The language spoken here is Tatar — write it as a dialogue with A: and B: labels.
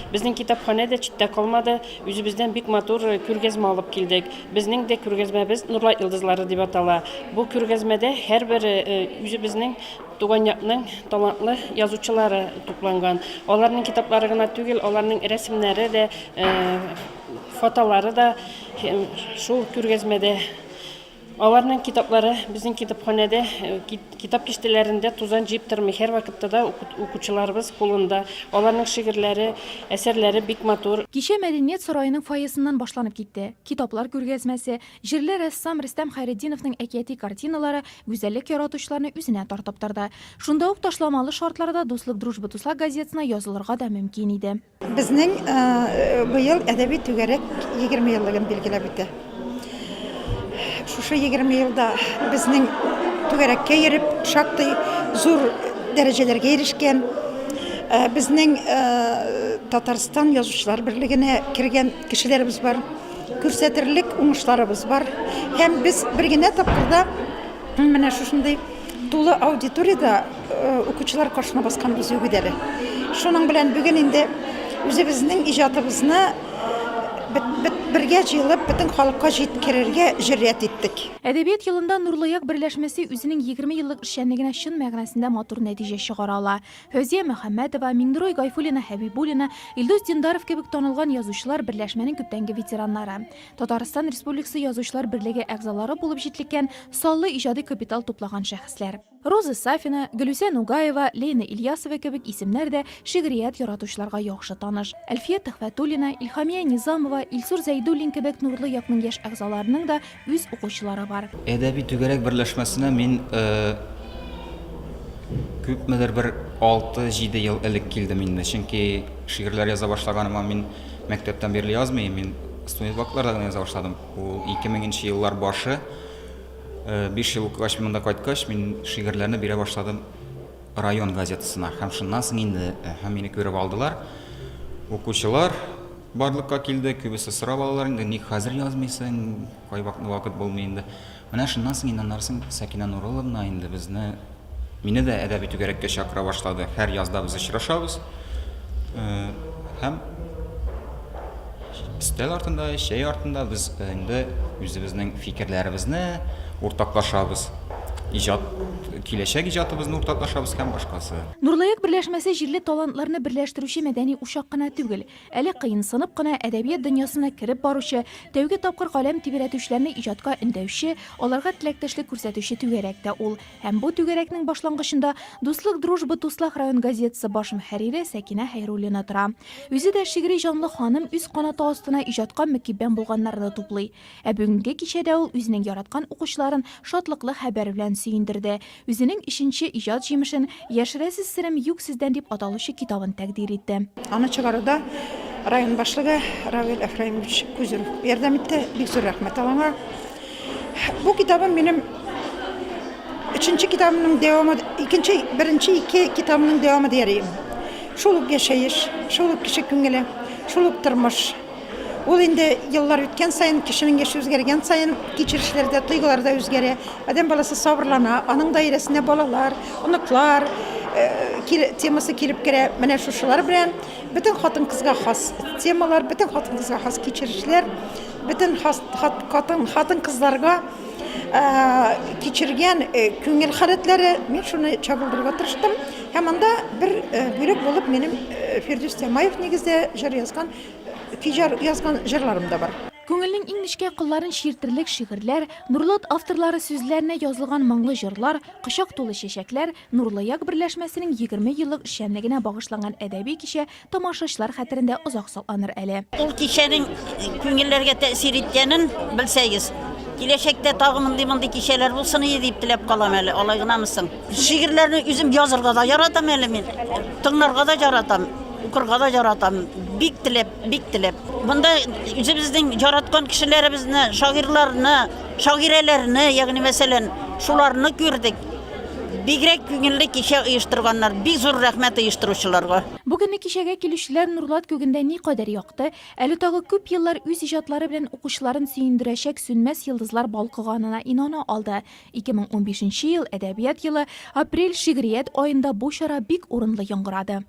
A: Безнең китапханә дә читтә калмады, үзебездән бик матур күргәзмә алып килдек. Безнең дә күргәзмәбез Нурлат йолдызлары дип атала. Бу күргәзмәдә һәрбер үзебезнең туган якның талантлы язучылары тупланган. Аларның китаплары гына түгел, аларның рәсемнәре дә, фотолары да шул күргәзмәдә. Аларның китаплары безнең китапханәдә, китап киштәләрендә тузан җыеп тормый, һәрвакытта да укучыларыбыз кулында. Аларның шигырьләре, әсәрләре бик матур.
B: Кичә Мәдәният сараеның фойесыннан башланып китте. Китаплар күргәзмәсе, җирле рәссам Рөстәм Хәйретдиновның әкияти картиналары гүзәллек яратучыларны үзенә тартып торды. Шунда ук ташламалы шартларда Дуслык Дружба Дуслар газетасына язылырга да мөмкин иде.
C: Безнең быел әдәби түгәрәк 20 еллыгын билгеләп үтә. Шушы 20 елда безнең түгәрәккә йөреп, шактый зур дәрәҗәләргә ирешкән, безнең Татарстан язучылар берлегенә кергән кешеләребез бар, күрсәтерлек уңышларыбыз бар. Һәм без бер генә тапкыр да менә шушындый тулы аудиториядә укучылар каршына басканыбыз юк иде әле. Шуның белән бүген инде үзебезнең иҗатыбызны бергә җыелып, бөтен халыкка җиткерергә җөрьәт иттек.
B: Әдәбият елында Нурлыяк берләшмәсе үзенең 20 еллык эшчәнлегенә чын мәгънәсендә матур нәтиҗә чыгара ала. Фәүзия Мөхәммәтова, Миңнурый Гайфуллина-Хәбибуллина, Илдус Диндаров кебек танылган язучылар берләшмәнең күптәнге ветераннары. Татарстан Республикасы Язучылар берлеге әгъзалары булып җитлеккән, саллы иҗади капитал туплаган шәхесләр. Роза Сафина, Гөлүсә Нугаева, Лейна Ильясова кебек исемнәр дә шигърият яратучыларга яхшы таныш. Әлфия Төхвәтуллина, Илһамия Низамова, Илсур Зәйдуллин кебек нурлы якның яшь әгъзаларының да үз укучылары бар.
D: Әдәби түгәрәк берләшмәсенә мин күпмедер бер алты-җиде ел элек килдем инде. Чөнки шигырьләр яза башлаганыма мин мәктәптән бирле язмыйм, мин студент вакытларда гына яза башладым. Ул 2000 нче еллар башы. 5 ел укыгач, мин монда кайткач, мин шигырьләрне бирә башладым район газетасына. Һәм шуннан соң инде һәм мине күреп алдылар. Укучылар барлыкка килде, күбесе сорап алалар инде, ник хәзер язмыйсың, кайвакыт вакыт булмый инде. Менә шуннан соң инде аннары соң Сәкинә Нурулловна инде безне, мине дә әдәби түгәрәккә чакыра башлады. Һәр язда без очрашабыз. Һәм өстәл артында, чәй артында без инде үзебезнең фикерләребезне уртаклашабыз. Иҗат, киләчәк иҗатыбызны уртаклашабыз һәм башкасы.
B: Нурлыяк берләшмәсе җирле талантларны берләштерүче мәдәни учак кына түгел. Әле кыенсынып кына әдәбият дөньясына кереп баручы, тәүге тапкыр каләм тибрәтүчеләрне иҗатка өндәүче, аларга теләктәшлек күрсәтүче түгәрәк тә ул. Һәм бу түгәрәкнең башлангычында Дуслык Дружба Туслах район газетасы баш мөхәррире Сәкинә Хәйруллина тора. Үзе дә шигъри җанлы ханым үз канаты астына иҗатка мөкиббән булганнарны туплый. Ә бүгенге кичәдә ул үзенең яраткан укучыларын шатлыклы хәбәр белән сөендерде, үзенең өченче иҗат җимешен, Яшерәсе серем юк сездән дип аталучы китабын тәкъдир итте.
C: Аны чыгаруда район башлыгы Равил Әфраимович Кузюров ярдәм итте. Бик зур рәхмәт алаңа. Бу китабым минем өченче китабымның дәвамы, икенче, беренче ике китабымның дәвамы дияр идем. Шул ук яшәеш, шул ук кеше күңеле, шул ук тормыш. Ул инде еллар үткән саен, кешенең яше үзгәргән саен, кичерешләр дә, тойгылар да үзгәрә. Адәм баласы сабырлана, аның даирәсенә балалар, оныклар э, темасы килеп керә. Менә шушылар белән бөтен хатын-кызга хас темалар, бөтен хатын-кызга хас кичерешләр Бөтен хатын-кызларга кичергән күңел халәтләре, мин шуны чагылдырырга тырыштым. Һәм анда бер бүлек булып минем Фирдүс Тямаев нигездә җыр язган, көй язган җырларым да бар.
B: Күңелнең иң нечкә кылларын чиертерлек шигырьләр, Нурлат авторлары сүзләренә язылган моңлы җырлар, кочак тулы чәчәкләр, Нурлыяк берләшмәсенең 20 еллык эшчәнлегенә багышланган әдәби кичә Тамашачылар хәтерендә озак сакланыр әле.
E: Ул кичәнең күңелләргә тәэсир иткәнен белсәгез, киләчәктә тагы мондый-мондый кичәләр булсын иде дип теләп калам әле, алай гынамы соң? Шигырьләрне үзем язырга да яратам әле мин, тыңларга да яратам, укырга да яратам, бик теләп, бик теләп. Монда үзебезнең яраткан кешеләребезне, шагыйрьләрне, шагыйрәләрне, ягъни мәсәлән, шуларны күрдек. Бигрәк күңелле кичә оештырганнар, бик зур рәхмәт оештыручыларга.
B: Бу көнне кичәгә килүчеләр Нурлат күгендә никадәр якты, әле тагы күп еллар үз иҗатлары белән укучыларын сөендерәчәк сүнмәс йолдызлар балкыганына инана алды. 2015 нче ел, Әдәбият елы, апрель, Шигърият аенда бу чара бик урынлы яңгырады.